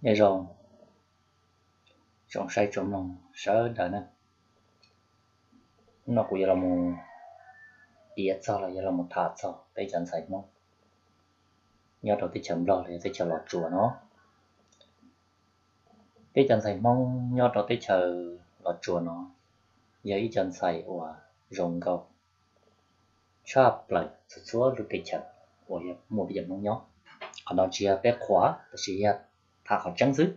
Nyob zoo, tsoom saib tsoom mloog sawv daws na. Hnub no kuv yuav los mus piav txog los yog los mus tham txog peb cov ntxhais Hmoob nyob rau teb chaws Nplog los yog teb chaws Los Tsuas no. Peb cov ntxhais Hmoob nyob rau teb chaws Los Tsuas no yog ib cov ntxhais uas zoo nkauj tshaj plaws txhua txhua lub teb chaws uas muaj peb cov Hmoob nyob. Qhov no tsis yog peb qhuas, tab sis yog tham qhov tseeb xwb.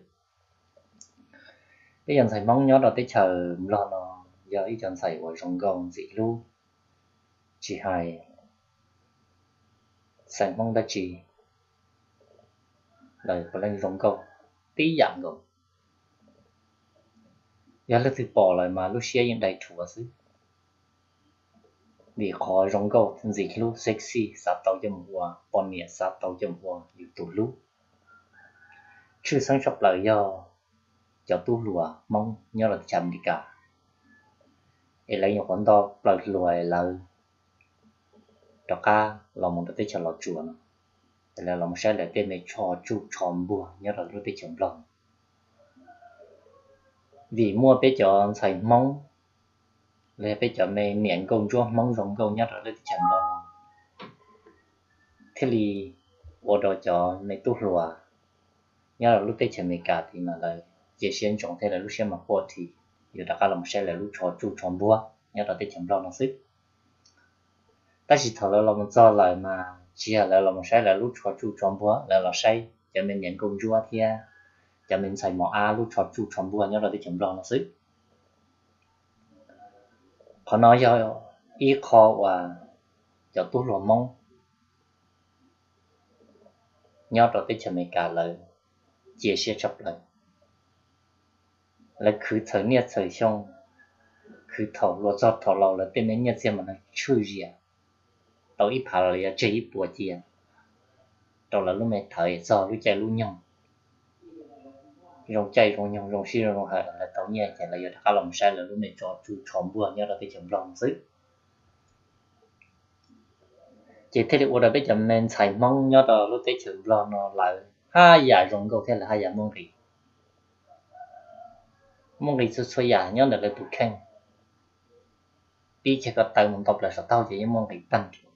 Peb cov ntxhais Hmoob nyob rau teb chaws Nplog no yog ib cov ntxhais uas zoo nkauj ntxim hlub, tsis hais xeem Hmoob dab tsi, lawv puav leej zoo nkauj tib yam nkaus. Yog leej twg pom lawm mas lub siab yeej dai rhuav xwb, vim qhov zoo nkauj ntxim hlub sexy xav tau coj mus ua poj niam, xav tau coj mus ua yus tus hlub. Tshwj xeeb tshaj plaws yog cov tub hluas Hmoob nyob rau teb chaws Amelikas, es lawv nyuam qhuav nto plaws hluas lawv rov qab los mus rau teb chaws Los Tsuas no, es lawv los mus saib lawv tej me tsho tsuj tsho npuag nyob rau lub teb chaws Nplog. Vim muaj peb cov ntxhais Hmoob los yog peb cov me niam nkauj ntsuab Hmoob zoo nkauj nyob rau lub teb chaws Nplog no thiaj li ua rau cov me tub hluas nyob rau lub teb chaws Amelikas tid mas lawv cia siab ntsoov thiab lawv lub siab mas quaj dhi, yuav rov qab los mus saib lawv lub tsho tsuj tsho npuag nyob rau teb chaws Nplog no xwb. Tab sis thaum lawv los mus txog lawm mas tsis yog lawv los mus saib lawv lub tsho tsuj tsho npuag, lawv los saib cov me niam nkauj ntsuab thiab cov me ntxhais mos ab lub tsho tsuj tsho npuag nyob rau teb chaws Nplog no xwb. Qhov no yog ib qho uas cov tub hluas Hmoob nyob rau teb chaws Amelikas lawv cia siab tshaj plaws. Lawv khwv txhaws niaj txhaws xyoo, khwv thaum luag txog thaum laus lawv tej me nyiaj txiag mas nws tshwj zias tau ib phav los yog tseg ib puas cia rau lawv lub me thawv txog lub caij lub nyoog zoo caij zoo nyoog zoo sij zoo hawm lawv tau nyiaj ces lawv yuav rov qab los saib lawv lub me tsho tsuj tsho npuag nyob rau teb chaws Nplog xwb. Ces thiaj li ua rau peb cov me ntxhais Hmoob nyob rau lub teb chaws Nplog no lawv haj yam zoo nkauj thiab lawv haj yam muaj nqis, muaj nqis txhua txhua yam nyob ntawm lawv tus kheej. Pib kiag ko taw mus nto plaws saum taub hau ces yeej muaj nqis tag nrho,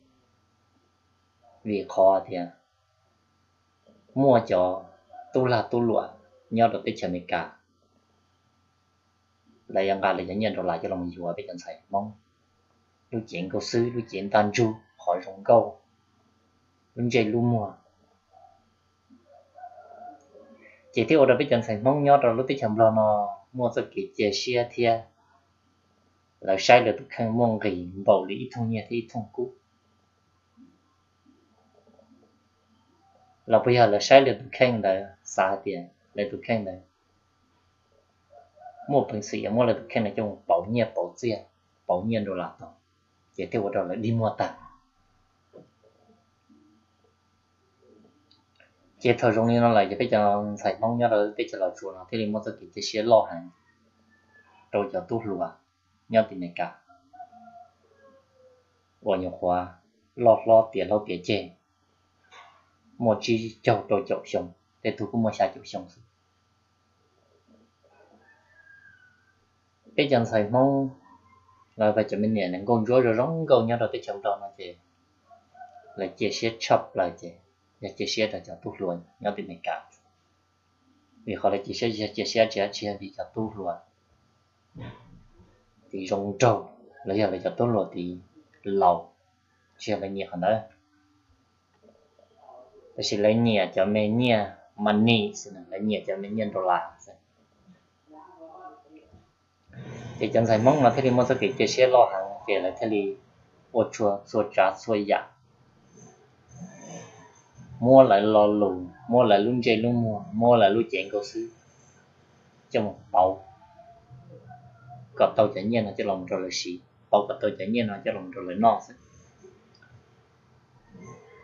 vim qhov tias muaj cov tub lag tub luam nyob rau teb chaws Amelikas lawv yuav nqa lawv cov nyiaj dollar coj los yuav peb cov ntxhais Hmoob lub cev nkauj xwb, lub cev ntaj ntsug, qhov zoo nkauj, lub ntsej lub muag. Ces thiaj ua rau peb cov ntxhais Hmoob nyob rau lub teb chaws Nplog no muaj txoj kev cia siab thiab lawv saib lawv tus kheej muaj nqis npaum li ib thooj nyiaj thiab ib thooj kub. Los puas yog lawv saib lawv tus kheej ntawd xav hais tias lawv tus kheej ntawd muaj peev xwm yuav muab lawv tus kheej no coj mus pauv nyiaj pauv txiaj, pauv nyiaj dollar tau, ces thiaj ua rau lawv dig muag tag. Ces thaum zoo li no lawm ces peb cov ntxhais Hmoob nyob rau teb chaws Los Tsuas no thiaj li muaj txoj kev cia siab loj heev rau cov tub hluas nyob tim Amelikas uas nyuam qhuav loj hlob tiav hlob tiav ceg, muaj tsib caug rau caum xyoo, tej tug kuj muaj xya caum xyoo xwb. Peb cov ntxhais Hmoob los yog cov me niam nkauj ntsuab zoo zoo nkauj nyob rau teb chaws Nplog no ces lawv cia siab tshaj plaws ces yog cia siab rau cov tub hluas nyob tim Amelikas, vim qhov lawv cia siab, cia siab tsis dab tsi vim cov tub hluas tid zoo nraug los yog lawv cov tub hluas tid laus, tsis yog lawv nyiam qhov ntawd. Tab sis lawv nyiam cov me nyiaj money xwb, lawv nyiam cov me nyiaj dollar xwb. Ces cov ntxhais Hmoob no thiaj li muaj txoj kev cia siab loj heev ces lawv thiaj li ua txhua txhua tsav txhua yam, muab lawv lo lus, muab lawv lub ntsej lub muag, muab lawv lub cev nkauj xwb coj mus pauv kom tau cov nyiaj no coj los rau lawv siv, pauv kom tau cov nyiaj no coj los rau lawv noj xwb.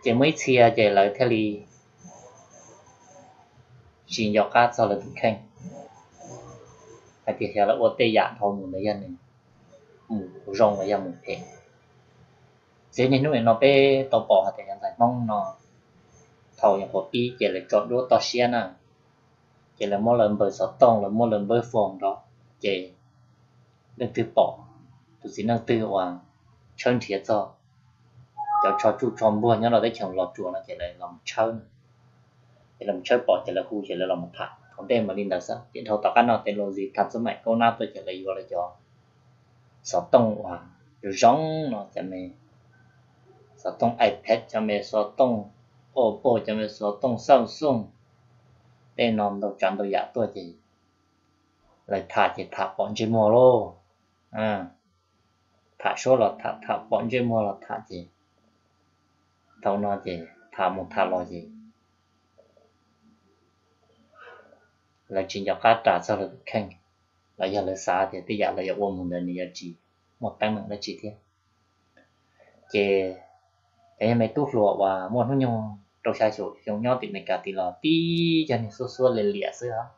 Ces muaj ib txhia ces lawv thiaj li tsis nco qab txog lawv tus kheej hais tias xyov lawv ua tej yam dhau mus ntawd yog nws mus zoo los yog mus phem. Txij niaj hnub nim no peb tau pom hais tias cov ntxhais Hmoob no thaum nyuam qhuav pib ces lawv tso duab toj siab na, Ces lawv muab lawv npawb xov tooj, lawv muab lawv npawb foos rau, ces leej twg pom tus txiv neej twg uas tshawb nrhiav txog cov tsho tsuj tsho npuag nyob rau teb chaws Los Tsuas no ces lawv los tshawb na. Ces lawv mus tshawb pom ces lawv hu ces lawv los tham. Thaum ntej mas li ntawd xwb, ces dhau tom qab no technology tham txog maim kaub nab tuaj ces lawv yuav lawv cov xov tooj uas zoo no, cov me xov tooj iPad, cov me xov tooj Oppo, cov me xov tooj Samsung, tej no ntau tsav ntau yam tuaj ces lawv tham ces tham pom ntsej muag lauj. Tham suab los tham, tham pom ntsej muag los tham ces thaum no ces tham mus tham los ces lawv tsis nco qab ras txog lawv tus kheej, los yog lawv xav tias tej yam lawv yuav ua mus ntawd nws yuav tsis muaj teeb meem dab tsi thiab. Ces cov yog me tub hluas uas muaj hnub nyoog rau xya caum xyoo nyob tim Amelikas tid los tib cov niag xuab xuab liam liam xwb os.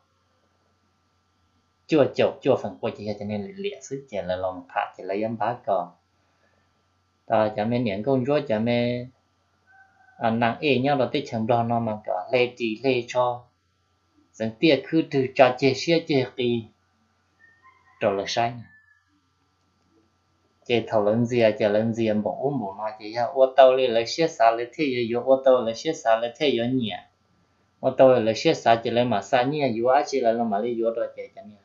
Cuaj caum cuaj feem pua ces yog cov niag liam liam xwb ces lawv los tham ces lawv yuav npab kom cov me niam nkauj ntsuab, cov me nas ej nyob rau teb chaws Nplog no mas kom hle ris hle tsho, txeev tiaj khwb rwg, tsa ceg siab ceg qis rau lawv saib. Ces thaum lawv ntxias ces lawv ntxias npaum ub npaum no ces yog ua tau li lawv siab xav lawv thiaj yuav yuav, ua tau lawv siab xav lawv thiaj yuav nyiam, ua tau li lawv siab xav ces lawv mam xa nyiaj yuav dab tsi lawv los mam li yuav rau ces cov niag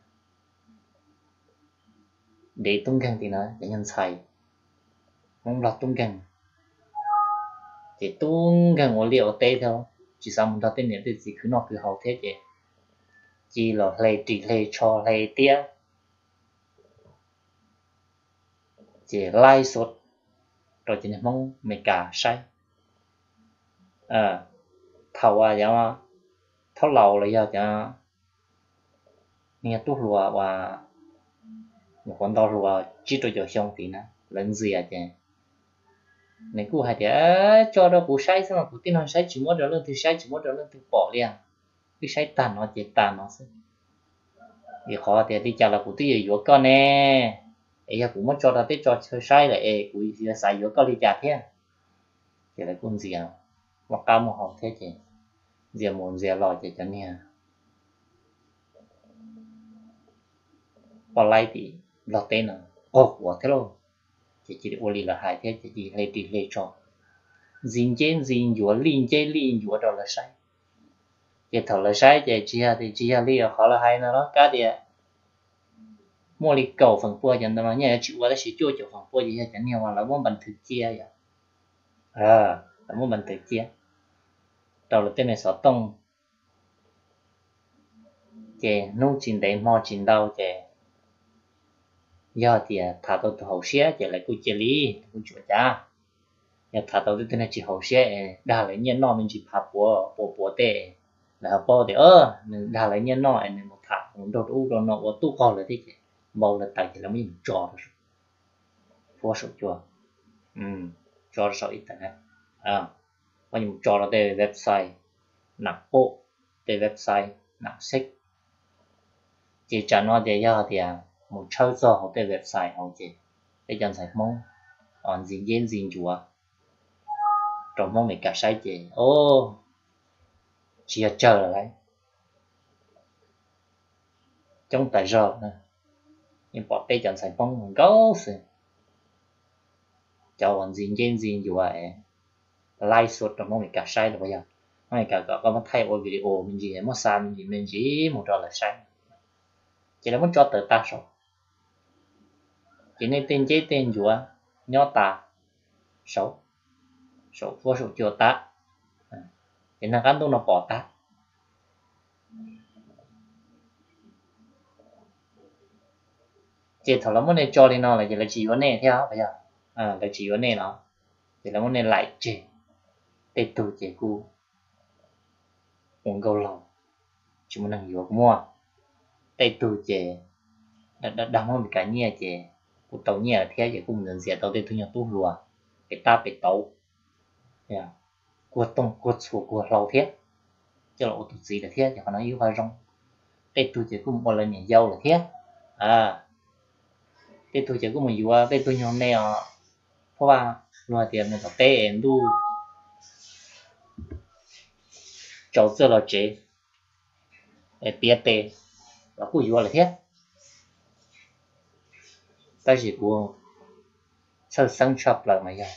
dev tub nkeeg tim no, cov nyuag ntxhais Hmoob Nplog tub nkeeg ces tub nkeeg ua liaj ua teb thiab, tsis xav mus nrog tej niam tej txiv khwv noj khwv haus thiab ces cia los hle ris hle tsho hle tiab ces laib xuav rau cov niag Hmoob Amelikas saib. Thaum uas cov thaub laus los yog cov niag tub hluas uas nyuam qhuav nto hluas tsib rau caum xyoo tid na, lawv ntxias ces nws kuj hais tias, Tso rau kuv saib xwb mas kuv tij no saib tsis muab rau leej twg saib, tsis muab rau leej twg pom li. Twb saib tag no ces tag no xwb. Vim qhov tias li cas los kuv twb yuav yuav koj ne, es yog kuv muab tso rau teb tso chaw saib lawm es kuv yuav xav yuav koj li cas thiab? Ces lawv kuj ntxias muaj qab muaj hau thiab ces ntxias mus ntxias los ces cov niag poj laib tim Nplog teb no qaug quav thiab lauj. Ces cia li ua li lawv hais thiab ces cia li hle ris hle tsho, ntxi nceb ntxi ncuav, lij nceb lij ncuav rau lawv saib. Ces thaum lawv saib ces tsis yog, tsis yog li qhov lawv hais no los kav tias muaj li kaum feem pua cov ntawd mas nyaj yuav tsis ua, tab sis cuaj caum feem pua ces yog cov niag uas lawv muab npas thwv cia yom. Lawv muab npas thwv cia rau lawv tej me xov tooj. Ces hnub tsis ntev hmo tsis ntau ces yog tias tham tau tus haum siab ces lawv kuj cia li, lawv kuj tsis ua cas. Yog tham tau tej tug neeg tsis haum siab es dag lawv nyiaj noj me ntsis phav puav puav puav tej, lawv ho paub tias nws dag lawv nyiaj noj es nws mus tham mus nrog rau ub rau no ua tub qaug lawv thiab ces npau lawv taws ces lawv muab mus tso rau saum, huab saum cua, tso rau saum internet, muab mus tso rau tej website nam poj, tej website nam seb. Ces tsam no tias yog tias mus tshawb txog hauv tej website hauv ces peb cov ntxhais Hmoob ntxi nceb ntxi ncuav rau Hmoob Amelikas saib ces o, tsis yog tsawg lawm lauj, coob tas zog. Yeej pom peb cov ntxhais Hmoob nkaus xwb, cov uas ntxi nceb ntxi ncuav es laib xuav rau Hmoob Amelikas saib los yog Hmoob Amelikas kom koj muab thaij ua video me ntsis, muab xa me ntsis me ntsis mus rau lawv saib. Ces lawv muab tso tawm tag saud, ces nej tej nceb tej ncuav nyob tas saud, saum huab saum cua tas, ces neeg qab ntuj no pom tag. Ces thaum lawv muab nej tso li no lawm ces lawv tsis yuav nej thiab os, yog lawv tsis yuav nej los ces lawv muab nej laim tseg. Tej tug ces kuj ua nkauj laug tsis muaj neeg yuav kuj muaj. Tej tug ces dag Hmoob Amelikas nyiaj ces kuj tau nyiaj thiab ces kuj mus ntxias tau tej tug nyuag tub hluas pem tab pem tauv, kuag tooj kuag txhuas kuag hlau thiab, coj los ua tus txiv lawm thiab ces qhov no ib qho zoo. Tej tug ces kuj mus ua lawv niam yau lawm thiab. Tej tug ces kuj mus yuav tej tug nyuag me os, phoj vaj, luag hais tias mus tom teb es ntuj tsaus txiaj los tsev, piav tes los kuj yuav lawm thiab. Tab sis kuv txhawj xeeb tshaj plaws mas yog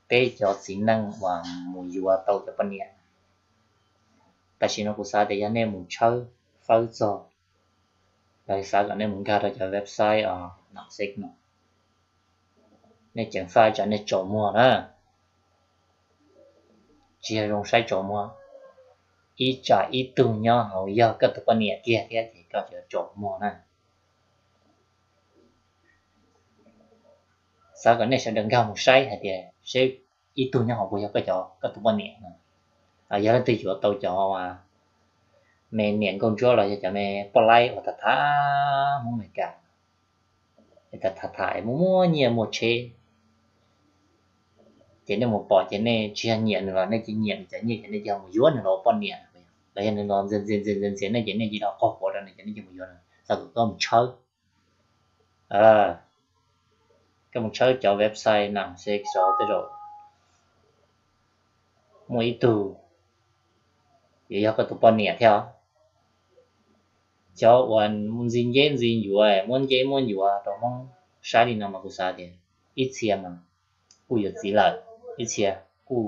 peb cov txiv neej uas mus yuav tau cov poj niam. Tam sim no kuv xav tias yog nej mus tshawb fawb txog, los xav kom nej mus nkag rau cov website os, nam xex no, nej ceev faj tsam nej tsaus muag na. Tsis yog zoo saib tsaus muag, ib tsam ib tug nyob hauv yog koj tus poj niam kiag thiab ces koj yuav tsaus muag na. Xav kom nej sawv daws nkag mus saib hais tias seb ib tug nyob hauv puas yog koj cov, koj tus poj niam. Yog leej twg yuav tau cov me niam nkauj ntsuab los yog cov me poj laib uas tham tham Hmoob Amelikas, tham tham muaj muaj nyiaj muaj tsheb, ces nej mus pom ces nej tsis yog nyiam nws los nej cia nyiam nws cov nyiaj ces nej cia mus yuav nws los ua poj niam. Los yog nws los ntxias ntxias ntxias ntxias nej ces nej cia li qaug quav rau nws ces nej cia mus yuav nws. Xav kom koj mus tshawb, koj mus tshawb cov website nam xex tej zaum muaj ib tug yuav yog koj tus poj niam thiab os. Cov uas ntxi nceb ntxi ncuav, muab nceb muab ncuav rau Hmoob saib li no mas kuv xav tias ib txhia mas kuj yuav txiv lawm, ib txhia kuj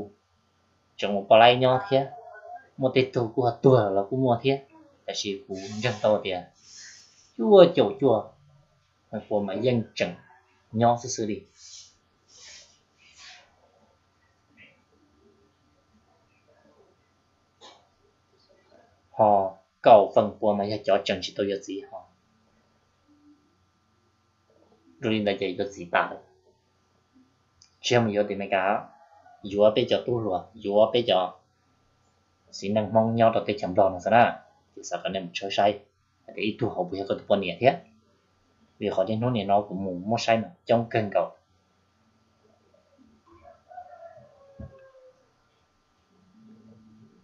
tseem ua poj laib nyob thiab, muaj tej tug kuj ho tuag los kuj muaj thiab. Tab sis kuv ntseeg tau tias cuaj caum cuaj puas mas yeej tseem nyob xwb xwb li. Ho kaum feem pua mas yog cov tseem tsis tau yuav txiv ho dua li ntawd ces yuav txiv tas lawm. Tsis yog mus yuav tim Amelikas, yuav peb cov tub hluas, yuav peb cov txiv neej Hmoob nyob rau teb chaws Nplog no xwb na. Ces xav kom nej mus tshawb saib hais tias ib tug hauv puas yog koj tus poj niam thiab, vim qhov niaj hnub nim no kuv mus muab saib mas coob kawg nkaus,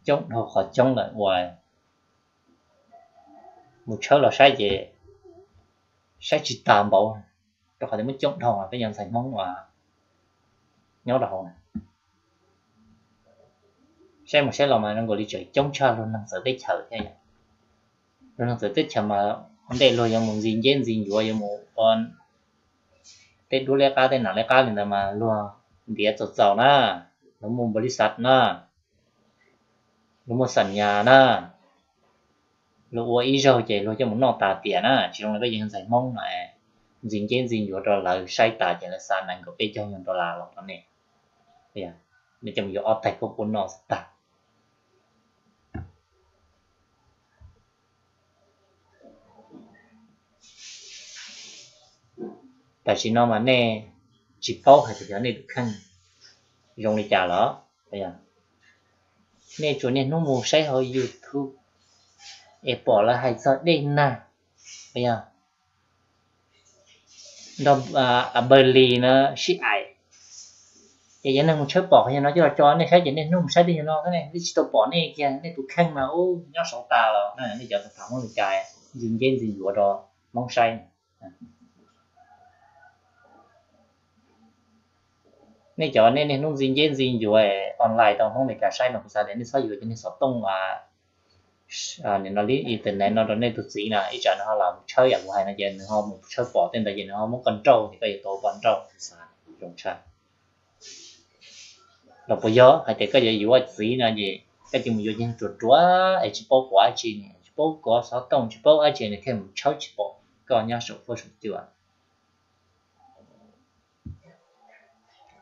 coob dhau qhov coob lawm uas mus tshawb los saib ces saib tsis tas npaum, rau qhov tias muaj coob dhau peb cov ntxhais Hmoob uas nyob rau hauv na. Saib mus saib los mas zoo nkaus li tseem coob tshaj luag neeg txawv teb chaws thiab. Luag neeg txawv teb chaws mas ua ntej luag yuav mus ntxi nceb ntxi ncuav yuav mus ua tej duab liab qab tej nam liab qab li ntawd mas luag ntiav txaus txaus na, luag muaj npaus lis xav na, luag muaj xam nyas na, luag ua ib zaug ces luag coj mus noj tas tiam na. Tsis zoo li peb cov ntxhais Hmoob no, ntxi nceb ntxi ncuav rau lawv saib tas ces lawv xa nees nkaum peb caug yog dollar los rau nej, nej coj mus yuav ob tais koj puab noj xwb tag. Tam sim no mas nej tsis paub hais tias xyov nej tus kheej zoo li cas los, nej tsuas niaj hnub mus saib hauv YouTube es pom lawv hais txog dej nag, yog nrog Npawg Lis na sib aim, ces yog neeg mus tshawb pom qhov yog no coj los tso nej saib ces niaj hnub mus saib tej yog no xwb ne, twb tsis tau pom nej kiag, nej tus kheej mas ub nyob saud tas los na. Nej cov tham Hmoob Amelikas ntxi nceb ntxi ncuav rau Hmoob saib, nej cov nej niaj hnub ntxi nceb ntxi ncuav online rau Hmoob Amelikas saib mas kuv xav tias nej txhob yuav cov niag xov tooj nim no li internet no rau nej tus txiv na, ib tsam nws ho los mus tshawb yam kuv hais no ces nws ho mus tshawb pom tej ntawd ces nws ho muab koj nrauj ces koj yuav tau ua poj nrauj, xav zoo tshaj. Los puas yog hais tias koj yuav yuav txiv no ces koj cia mus yuav cov ruam ruam es tsis paub kov dab tsi, tsis paub kov xov tooj tsis paub dab tsi nws thiaj mus tshawb tsis pom koj nyob saum fuab saum cua.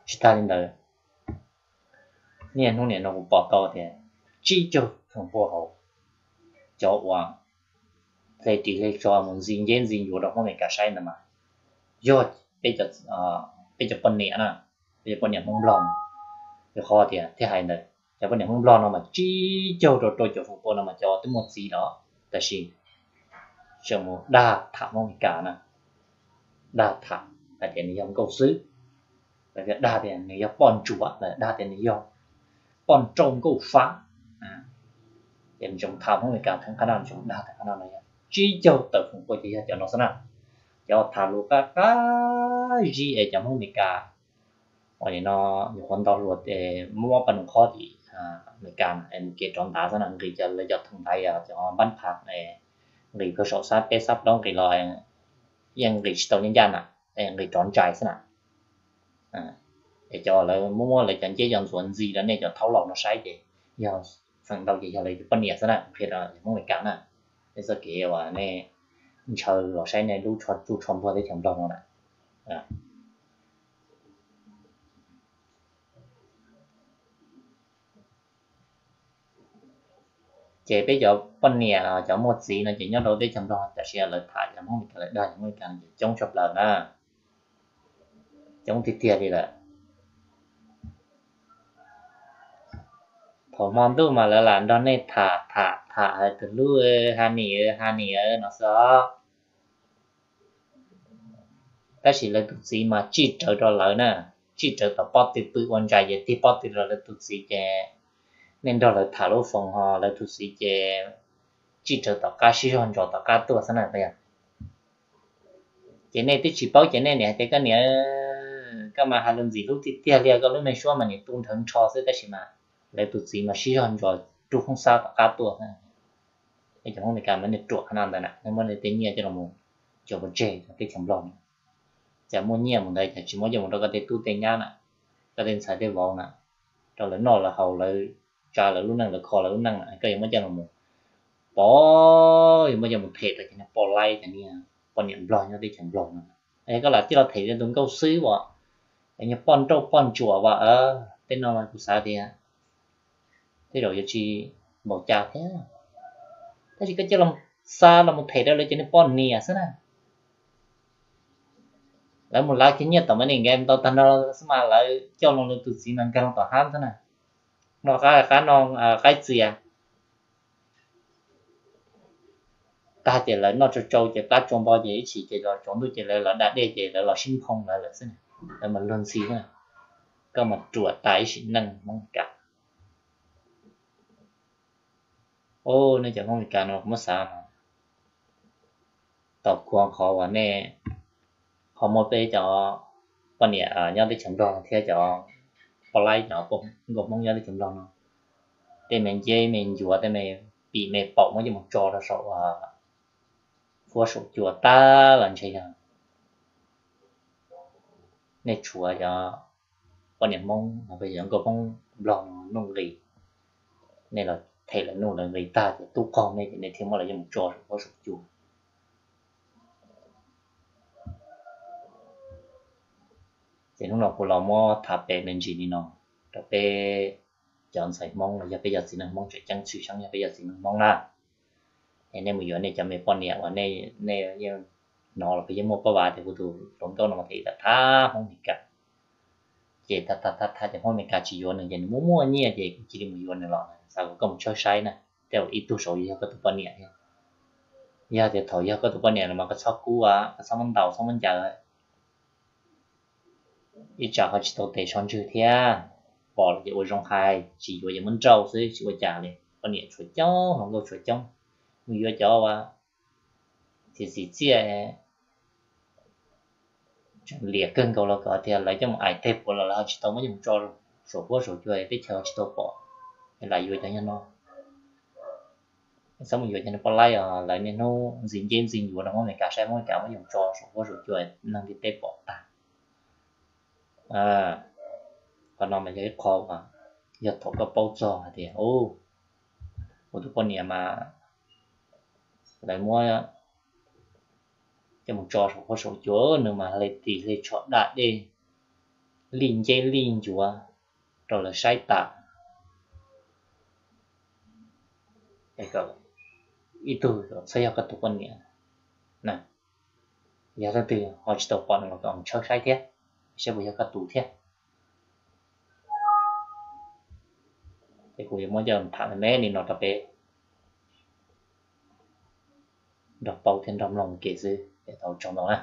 Tsis tas li ntawd, niaj hnub nim no kuv pom tau tias tsib caug feem pua hauv cov uas hle ris hle tsho mus ntxi nceb ntxi ncuav rau Hmoob Amelikas saib ntawd mas yog peb cov poj niam na, peb cov poj niam Hmoob Nplog no. Yog qhov tias thiaj hais ntawd, cov poj niam Hmoob Nplog no mas tsib caug rau rau caum feem pua no mas cov twb muaj txiv lawm, tab sis tseem mus dag tham Hmoob Amelikas na, dag tham hais tias nws yog nkauj xwb, dag tias nws yog poj ntsuam, dag tias nws yog poj nrauj nkauj fab. Ces nws tseem tham Hmoob Amelikas theem qhov no, nws tseem dag theem qhov no no yog tsib caug tawm feem pua ces yog cov no xwb na. Cov tham lus qab qab zib es cov Hmoob Amelikas uas nim no nyuam qhuav nto hluas es muab ob peb noo qhob tim Amelikas na, mus kev rov ntav xwb na, nqis cov lawv cov thoom ntaiv, cov npab phav, nqis kawg saum xab peb xab plaub nqis los yeej nqis tsis tau ncaj ncaj na, nqis rov ntsais xwb na. Es cov lawv muab muab lawv cov nceb cov ntxuav ntxi rau nej cov thaub laus no saib ces yog feem ntau ces yog lawv poj niam xwb na, qhia rau Hmoob Amelikas na. Tej txoj kev uas nej ntshaw los saib nej lub tsuj tsho npuag teb chaws Nplog no na. Ces peb cov poj niam cov muaj txiv no ces nyob rau teb chaws Nplog tam sim lawv tham cov Hmoob Amelikas, lawv dag cov Hmoob Amelikas no ces coob tshaj plaws na, coob tiag tiag li lawm. Thaum hmo ntuj mas lawv lam nrog nej tham tham tham hais tus hlub, honey, honey no xwb os. Tab sis lawv tus txiv mas tsij rawv rau lawv na, tsij rawv tom pob tw pw ua ntsais ces tig pob tw rau lawv tus txiv ces nej nrog lawv tham lub foos ho lawv tus txiv ces tsij rawv tom qab sib zog ntsos tom qab tuaj xwb na. Ces nej twb tsis paub ces nej niam hais tias koj niam, koj mas hais lus ntxim hlub tiag tiag li, koj lub me suab mas niam tu nrhawv nrho xwb, tab sis mas lawv tus txiv mas sib zog ntsos rub hoob xab tom qab tuaj. Cov Hmoob Amelikas mas nej ruam qhov no ntawd na, nej muab nej tej nyiaj coj los mus cog pov tseg rau teb chaws Nplog no. Cas muaj nyiaj mus ntawd cas tsis muab coj mus rau koj tej tub tej nyab na, koj tej ntxhais tej vauv na, rau lawv noj lawv haus, lawv tsa lawv lub neej, lawv kho lawv lub neej na, koj yuav muab coj los mus pov, yuav muab coj mus them rau cov niag poj laib, cov niag poj niam Nplog nyob teb chaws Nplog no. Koj lam tij los them tus nkauj xwb as, cov niag poj nrauj poj ntsuam as, tej no mas kuv xav tias tej zaum yuav tsis npaum cas thiab. Tab sis koj coj los xa los mus them rau lawv cov niag poj niam xwb na. Lawv mus lav kiag nyiaj tom me nees nkaum ntau tag nrho xwb mas lawv coj los lawv tus txiv mas nkag loo tom hab xwb na, noj qab qab no, qaib txias tag ces lawv noj tsau tsau ces plab tsau npo ces ib chim ces los tsaus ntuj ces lawv los da dej ces lawv los sib nphoo lawv lawm xwb. Lawv mas luag ntxhi na, koj mas ruam tas ib sim neej Hmoob Amelikas. Nej cov Hmoob Amelikas no muab xav no, tom kua qhov uas nej ho muaj peb cov poj niam nyob teb chaws Nplog no thiab cov poj laib cov nkauj Hmoob nyob teb chaws Nplog no, tej me nceb me ncuav tej me pim me paum muab coj mus tso rau saum fuab saum cua tag los ntshe yog nej tshuav cov poj niam Hmoob los yog nkauj Hmoob Nplog no nuj nqis, nej los them lawv nuj lawv nqis tag ces tub qaug nej ces nej thiaj muab lawv coj mus tso saum fuab saum cua. Ces hnub no kuv los muab tham pem me ntsis li no rau peb cov ntxhais Hmoob los yog peb cov txiv neej Hmoob tseem ceeb tshwj xeeb yog peb cov txiv neej Hmoob na. Es nej mus yuav nej cov me poj niam uas nej yeej hnov los peb yeej muaj pab vav tias kuv tus hluas nkauj no mas tham ib tam thab Hmoob Amelikas. Ces tham tham tham tham ces Hmoob Amelikas tsis yuav nws ces nws muaj muaj nyiaj ces kuv cia li mus yuav nws los, xav kom koj mus tshawb saib na, tej zaum ib tug saud yog koj tus poj niam thiab. Yog tias thaum yog koj tus poj niam no mas koj txhob kub, koj txhob muab ntaus txhob muab ncaws, ib tsam ho tsis tau tes so ntswg thiab. Pom los ces ua zoo hais, tsis yuav ces muab nrauj xwb tsis ua cas li. Poj niam tshuav coob, hluas nkauj tshuav coob, mus yuav cov uas txiv txiv txiaj tseem liam kawg nkaus los kom tias lawv coj mus aim teg puav los lawv ho tsis tau muab coj mus tso saum huab saum cua teb chaws ho tsis tau pom, es lam yuav cov yog no. Txhob mus yuav cov niag poj laib os, lawv niaj hnub ntxi nceb ntxi ncuav rau Hmoob Amelikas saib, Hmoob Amelikas muab coj mus tso saum huab saum cua neeg ntiaj teb pom tag. Qhov no mas yog ib qho uas yog thaum koj paub txog hais tias, u, kuv tus poj niam mas lawv muab coj mus tso saum huab saum cua, nws mas hle ris hle tsho da dej, lij nceb lij ncuav rau lawv saib tas. Ib tug txhob yog koj tus poj niam na, yog leej twg ho tsis tau pom no los kom tshawb saib thiab, saib puas yog koj tus thiab. Ces kuv yuav muab coj tham me me li no rau peb nrog paub thiab nrog mloog ua ke xwb es tau tsaug ntau na.